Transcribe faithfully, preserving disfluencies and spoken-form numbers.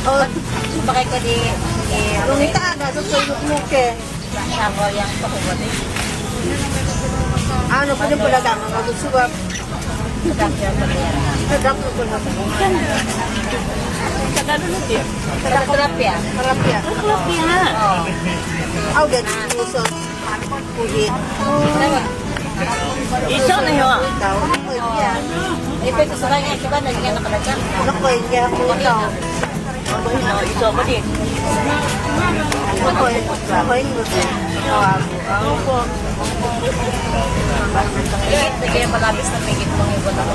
Oh, pakai ko di, di Nung ita ada tu tu muke. Sambal yang toko ko di. Anu punya pedagang bagus juga. Sedap yang beli. Sedap tu pun. Kada dulu dia. Kada tilapia. Tilapia. Tilapia. Oh. Au dia musuh. Kulit. Iso na yo. Ito ko sa kanya, iba na niya nakalagyan. Naku, hindi ako ito. Iso ko din. Naku, naku, hindi ko. Pigit, pigit, malabis na pigit mo, ibon ako.